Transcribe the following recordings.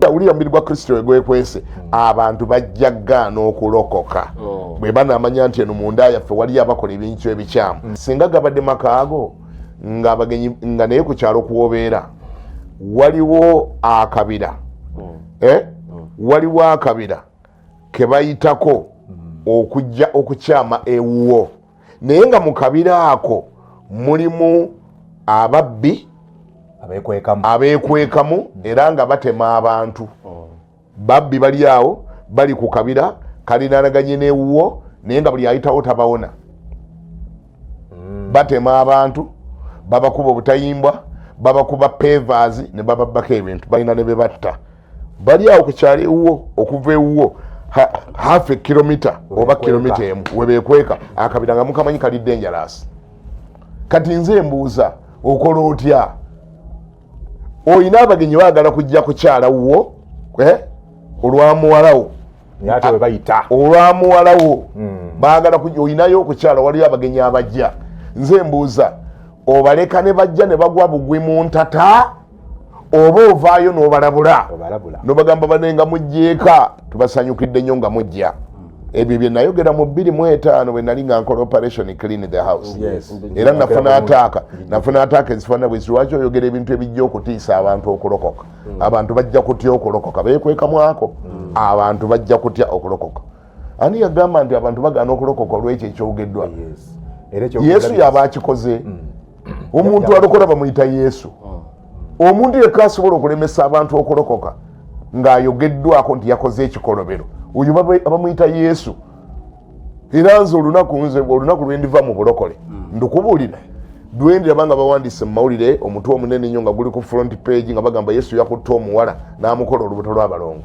Wulira, omubiri gwa Kristo we gwekwese, abantu bajja gaana okulokoka bwe banamanya nti eno munda yaffe waliyo abakola ebintu ebikyamu. Singa gabadde makaago nga abagenyi, nga naye ku kyalo kuwobeera waliwo akabira, eh? Waliwo akabira ke bayitako okujja okukyama ewuwo, naye nga mu kabira ako mulimu ababbi abeekwekamu, abeekwekamu era nga batema abantu. Babbi bali awo, bali ku kabira kalinaanaganye n'ewuwo, naye nga buli ayitawo tabawona. Batema abantu, babakuba obutayimbwa, babakuba pavers ne bababbako ebintu, balina ne bebatta. Bali awo ku kyalo ewuwo, okuva ewuwo half a kilometer oba kilomita 1 webekweka. Akabira nga mukamanyi kali dangerous. Kati nze mbuuza, okola otya? Oyina abagenyi baagala kujja kukyala wuwo, eh? Olwa muwalawo. Naye ate we bayita. Olwa muwalawo baagala kujja, oyinayo okukyala, waliyo abagenyi abajja. Nze mbuuza, obaleka ne bajja ne bagwa bugwi mu ntata, oba ovaayo n'obalabula? Obalabula. Nobagamba, "Banenga mujjeeka, tubasanyukidde nnyo nga mujja." Ebyo bye nayogera mu 2005 bwe nali nga nkola Operation Clean the House. Era nafuna attack ezifaanana bwezi: "Lwaki oyogera ebintu ebijja okutiisa abantu okulokoka? Abantu bajja kutya okulokoka." Beekwekamu ako, abantu bajja kutya okulokoka. Ani yagamba nti abantu bagaana okulokoka olwekyo ekyogeddwa? Yes. Era ekyo Yesu yaba akikoze. Omuntu alokola bamuyita Yesu. Omuntu yekka asobola okulemesa abantu okulokoka ng'ayogeddwako nti yakoze ekikolobero, oyo bamuyita Yesu. Era nze olunaku lwendiva mu bulokole, ndukubuulira, lwendiraba nga bawandiise mu mawulire omutwe omunene nnyo nga guli ku front page nga bagamba, "Yesu yakutte omuwala n'amukola olubuto lw'abalongo,"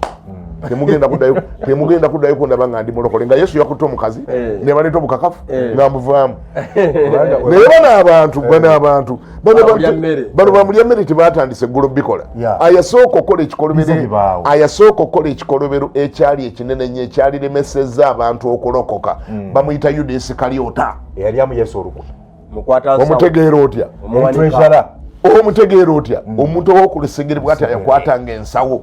temugenda kuddayo kundaba nga ndi mulokole nga Yesu yakutte omukazi ne baleeta obukakafu nga muvaamu. Naye bano abantu bano Bamulya mmere. Bano bamulya mmere tebatandise eggulo bikola. Ayasooka okukola ekikolobero Bize bibaawo. Ayasooka okukola ekikolobero ekyali ekinene nnyo ekyaliremesezza abantu okulokoka bamuyita Yuda Isikalyota. Eyalyamu Yesu olukwe. Mukwata nsawo. Omutegeera otya? Omuwanika. Treasurer. Omutegeera otya omuntu ow'okulusegere bwati ayakwatanga ensawo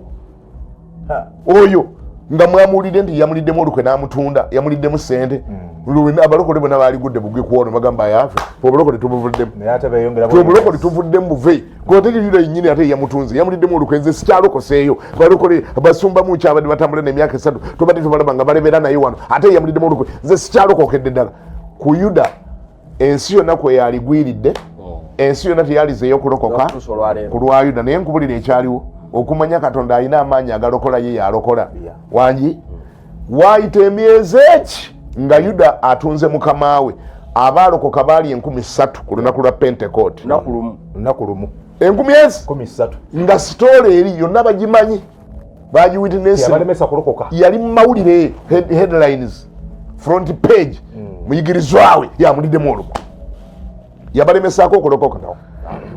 oyo nga mwamuwulidde nti yamuliddemu olukwe n'amutunda, yamuliddemu sente? Lwe abalokole bonna baligudde bugwi ku ono, bagamba, "Yaafe obulokole tubuvuddemu." Naye ate beeyongera. Ti obulokole tuvuddemu buve kotegeyuda yennyini, ate yamutunze, yamuliddemu olukwe. Nze sikyalokoseeyo. Balokole basumbamu kyabadde batambula nemyaka 3, tubadde tubalaba nga balebera naye wano, ate yamuliddemu olukwe. Nze sikyalokokedde ddala ku Yuda. Ensi yonna kwe yaligwiridde, ensi yonna teyalizeeyo okulokoka N'okutuusa olwaleero. ku lwa Yuda. Naye nkubulira ekyaliwo, okumanya Katonda alina amaanyi agalokola, ye yalokola. Wangi waayita emyezi eki nga Yuda atunze mukama we, abaalokoka baali 3000 ku lunaku lwa Pentecote. Lunaku lumu. Lunaku lumu. Enkumi ezi 30,000. Nga story eri yonna bagimanyi, bagiwitness. Yabalemesa kulokoka. Yali mu mawulire, headlines, front page, muyigirizwawe yamuliddemu olukwe, yabalemesaako okulokoka.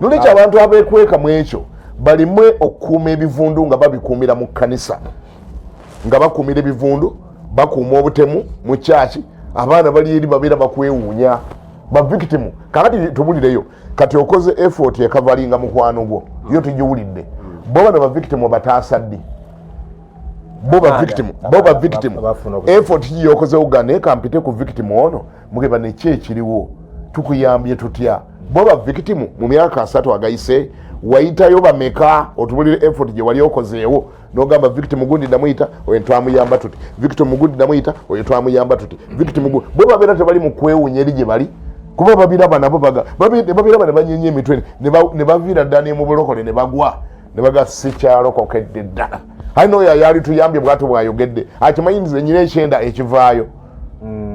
Nolwekyo abantu abekweka mu ekyo balimwe okukuuma ebivundu nga babikuumira mu kkanisa, nga bakuumira ebivundu, bakuuma obutemu mu kyaki, abaana bali eri babeera bakwewuunya bavictim. Kakati tubulireyo, kati okoze effort ecoveringa mukwano gwo, yo tugiwulidde. Bo bano bavictim bataasa ddi? Bo ba victim, bo ba victim Bafuna obuzibu. Effort ki yokozewo ga naye kampite ku victim ono mugeba neki ekiriwo, tukuyambye tutya? Bo ba victim mu myaka 30 agayise wayitayo bameka? Otubulire effort gye wali okozeewo nogamba, "Victim gundi namuyita, oyo twamuyamba tuti. Victim gundi namuyita, oyo twamuyamba tuti. Victim gundi." Bo babeera tebali mu kwewunya eri gye bali, kuba babiraba nabo ne babiraba ne banyenya emitwe ne baviira ddala ne mu bulokole ne bagwa ne baga, "Sikyalokokedde ddala." Aye nooyo ayali tuyambye bwatu bwayogedde, akimanyi nze nyina ekyenda ekivaayo,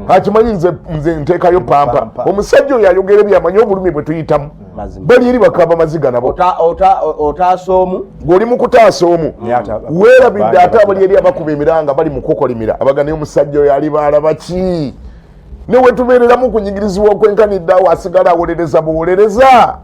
akimanyi nze nteekayo pampa. Pampa. Omusajja oyo ayogera ebyamanyi obulumi bwe tuyitamu. Mazima. Bali eri bakaaba maziga nabo. Otaasa omu. Ng'oli mu kutaasa omu, Naye ate weerabidde bangi ate abali bagira. eri abakuba emiranga bali mu kukolimira, abaga, "Naye omusajja oyo ali baalaba ki?" Ne wetubeereramu kunyigirizibwa okwenkanidde awo, asigala awolereza buwolereza.